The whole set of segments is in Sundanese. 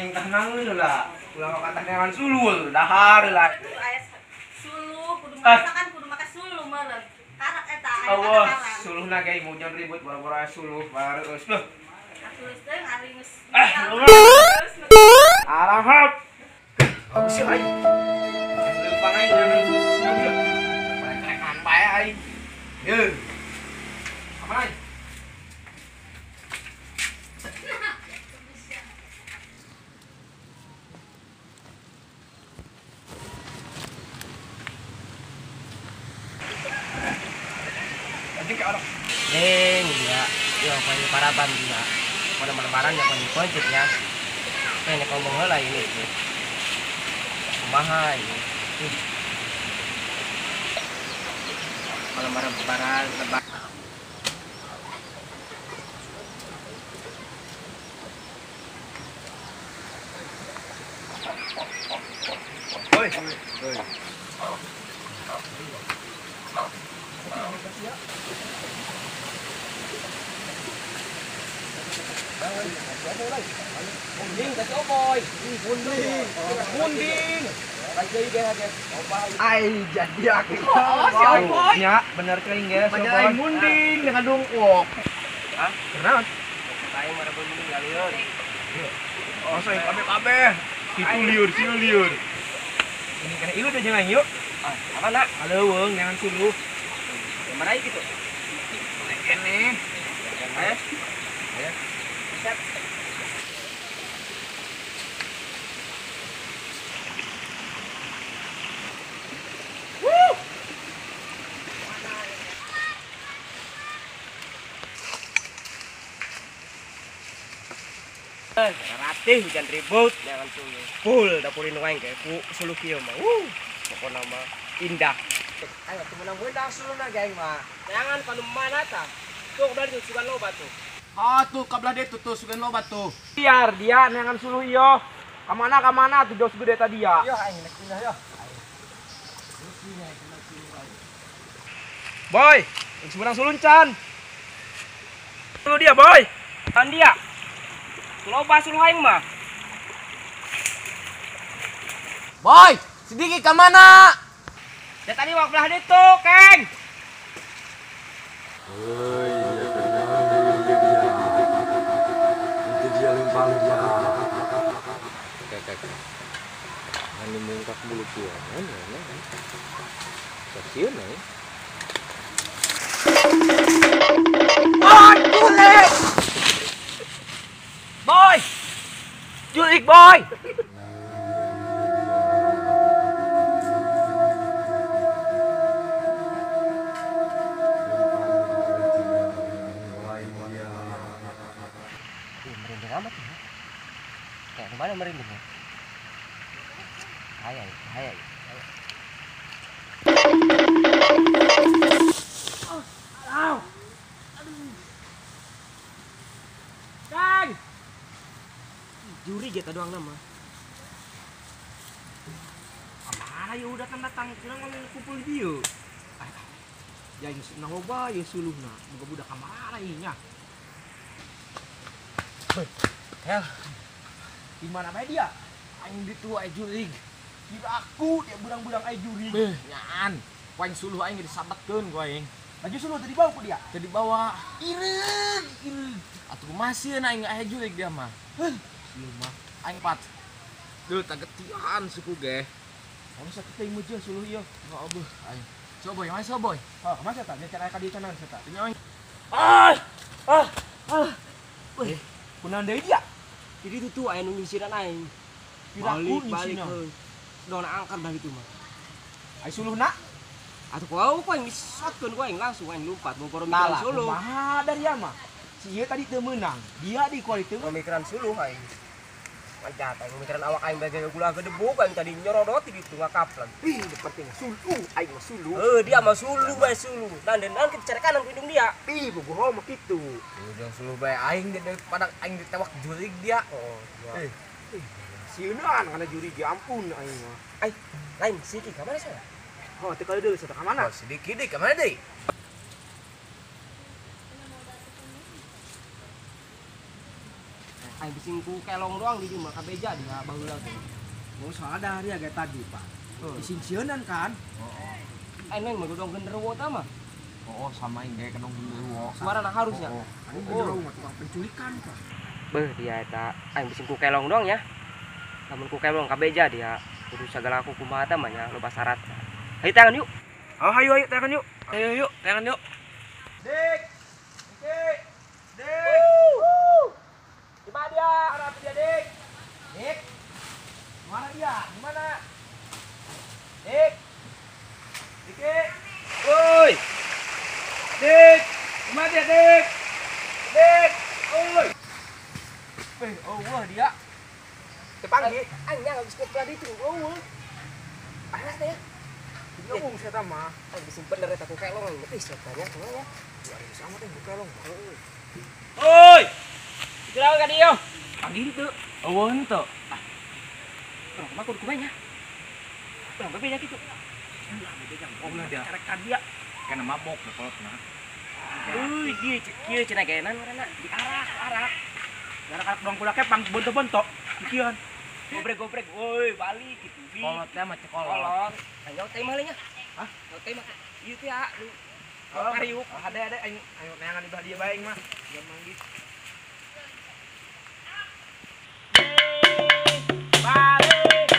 Aing tenang heula. Ulah ka neangan suluh, dahar heula. Suluh kudu masakan kudu make suluh meureun. Karak eta aya Allah, suluhna ge mau jangan ribut boro-boro suluh bareus. Loh. Atuh teh ari geus. Arahap. Bagus ya aing. Lempang aing jangan. Rekan bae aing. Ye. Apa aing? Neng dia, yo paling paraban dia. Pada lebaran ya paling poncitnya. Ini ngomong heula ini. Kumaha ini. Kalau lebaran lebaran. Oi, oi. Munding kasih oboy. Munding. Munding. Ai jadi aku. Oh, si oboy. Nya, bener kering ge. Bener munding dengan dungkok. Hah? Kenaon? Aing mah munding galieun. Oh, saya kabeh-kabeh. Situ liur, situ liur. Ini kana ilu teh jeung aing yuk. Ah, mana? Aleuweung neangan suluh. Yang mana gitu? Kene. Eh? Ya. Ratih hujan ribut jangan suluh. Full dapurin wae ge ku suluh kieu mah. Pokona mah indah. Ayo temenang wedang suluna ge aing mah. Jangan panu mana tah. Tuh kabelah ditu sugan loba tuh. Ah tuh kabelah ditu tuh sugan loba tuh. Biar dia neangan suluh ieu. Ka mana tuh jauh segede tadi ya. Yo aing nek pindah yo. Boy, geus menang sulun can. Suluh dia, Boy. Kan dia. Loba suluh aing mah. Boy, sedikit ka mana? Ya tadi wak belah ditu, Keng. Oi, dia. Itu dia lempang dia. Kakak. Ani mungkak bulu kieu. Sieun euy. Boy, julik. Boy. Julik, boy. Merinding amat ya. Kayak kemana merinding ya? Bahaya, bahaya. Oh, aduh. Aduh. Kang. Juri gitu doang nama. Mana ya udah kan datang, kurang ngomong kumpul dia. Ya ini senang loba ya suluhna, moga budak ka mana ieu nya. Hel, di mana bae dia? Aing ditu aya jurig. Kira aku dia burang-burang aya jurig. Beuh, nyaan. Ku aing suluh aing disabetkeun ku aing. Laju suluh tadi dibawa ku dia? Teu dibawa. Ireug, ireug. Atuh kumaha aing aya jurig dia mah. Heuh, ieu mah aing pat. Duh, tagetian suku ge. Oh, sakit teh meujeun suluh ieu. Heeh, beuh aing. Coba boy, mana boy? Hah, kumaha eta? Nya aya ka dieu cenah eta. Ah! Ah! Ah. Weh, kunaon deui dia? Jadi itu tuh aya nu nyisiran aing. Balik balik. Dona angkat balik itu mah. Ai suluhna? Atuh kau ku aing disotkeun ku aing langsung aing lompat boro mikiran suluh. Kumaha dari mah? Si ieu tadi teu meunang. Dia di kuali teu mikiran suluh aing. Manjat aing mikiran awak aing bagai gula gedebuk aing tadi nyorodot gitu ngakaplan. Ih, penting suluh aing mah suluh. Heuh, dia mah suluh bae suluh. Dan dan kita cari kanan hidung dia. Ih, bogoh mah kitu. Ujung suluh bae aing daripada aing ditewak jurig dia. Oh, iya. Sieunan kana jurig ya ampun aing mah. Ai, lain siki ka mana saya? Oh, teu kali deui ka mana? Oh, sedikit deui ka mana deui? Aing bising ku kelong doang di dieu mah kabeja dia baheula teh. Oh, soalnya dari agak tadi, Pak. Disingsieunan kan? Heeh. Aing mah dodong genderuwo tah mah. Oh, sama aing ge kedong genderuwo. Suarana harus ya. Aing genderuwo mah tukang penculikan, Pak. Beuh dia eta aing bising ku kelong doang ya. Lamun ku kelong kabeja dia kudu sagala aku kumaha tah mah nya loba syarat. Hayu tangan yuk. Oh, hayu ayo tangan yuk. Ayo yuk, tangan yuk. Dik. Dik. Dik. Di mana dia? Arah dia, Dik. Dik. Mana dia? Di mana? Dik. Dik. Woi. Dik. Di mana dia, Dik? Dik. Woi. Oh, wah dia. Tepanggih. Aing nya geus kopi ditu. Oh. Panas teh ya. Ngomong saya mah. Aing geus bener eta ku kelong aing. Ih, soalnya kumaha ya? Sama teh ku kelong. Oi. Dirawan ka dieu. Panggil teu. Eueuh henteu. Ah. Urang mah kudu kumaha nya? Urang bebenya kitu. Oh, dia. Carek ka dia. Kana mabok da kolotna. Euy, dieu kieu cenah gaenan ngaranna diarak-arak. Arak-arak dong kulake pang bonto-bonto. Kikian. Gobrek-gobrek, woi balik gitu. Kolotnya mah cekolot. Kolot. Ayo teh mah nya. Hah? Ayo teh mah. Ieu teh ah. Oh, kariuk. Ada aing ayo neangan di belah dia bae aing mah. Jangan manggih. Balik.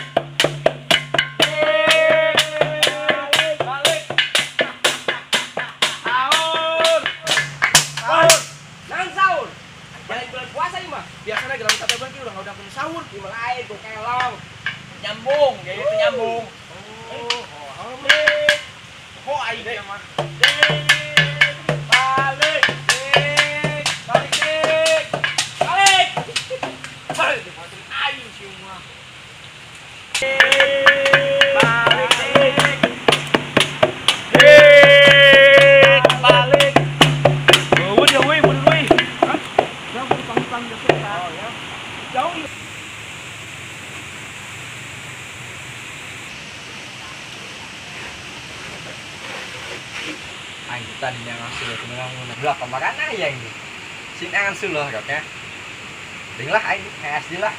Balik. Balik. Sahur. Sahur. Nang sahur. Jalan bulan puasa ieu mah. Biasanya dalam satu bulan ki urang udah punya sahur. Ieu mah lain ku kelong. Nyambung, ya itu nyambung. Oh, oh, aing dia mah. Balik. Balik. Balik. Balik. Balik. Aing semua. Balik. Balik. Oh, dia weh, bodoh weh. Hah? Jauh panggil-panggil oh, ya. Jauh. Aing tadi yang ngasih menang belah kemarin aja ini. Sing angan suluh katnya. Ding lah aing SD lah.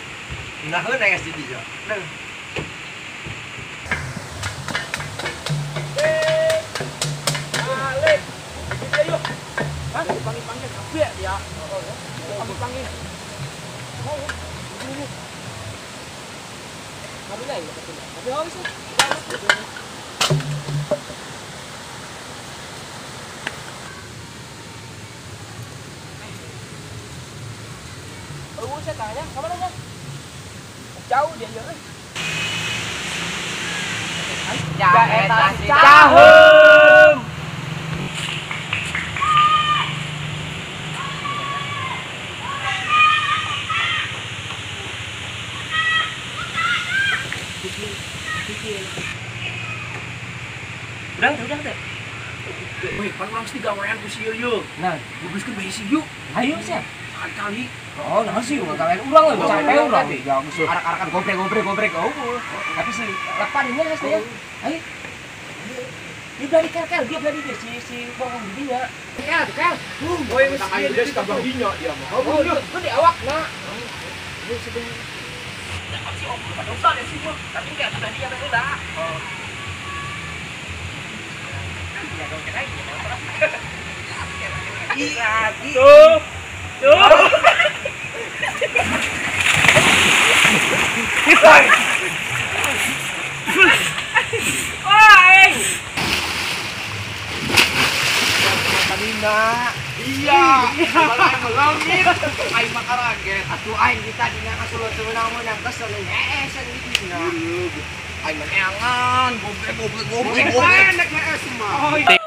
Naheun aing SD dia. Nah. Balik. Kita yuk. Hah? Dipanggil-panggil kabeh ya. Panggil-panggil. Oh, ini. Kamu lain tapi harus sih. Oh, saya tanya, kamu nanya? Jauh dia ya. Ya eta si Cahem. Udah teh. Wih, pan urang mesti gawean ku si ieu. Nah, gubriskeun bae si ieu. Ayo siap. Kali. Oh, nah sih gawean urang lho, capek urang. Arak-arakan gobrek-gobrek oh. Tapi si lepan ini geus ya. Ayo. Dia berani kel, dia berani dia si bohong di dinya. Kel, kel. Woi, mesti dia di tabang dinya dia mah. Oh, itu di awak nah. Ini sebelum si om pada usah deh sih, tapi kayak sudah dia udah. Oh. Ya dong kena ini. Iya, tuh. Tuh. Wah, Nina. Iya, aing melongit, aing makaraget. Atuh aing kita dina kasulut semenang-menang kesel hees di dina. Aing meneangan, goblek goblek goblek. Goblek nek hees mah.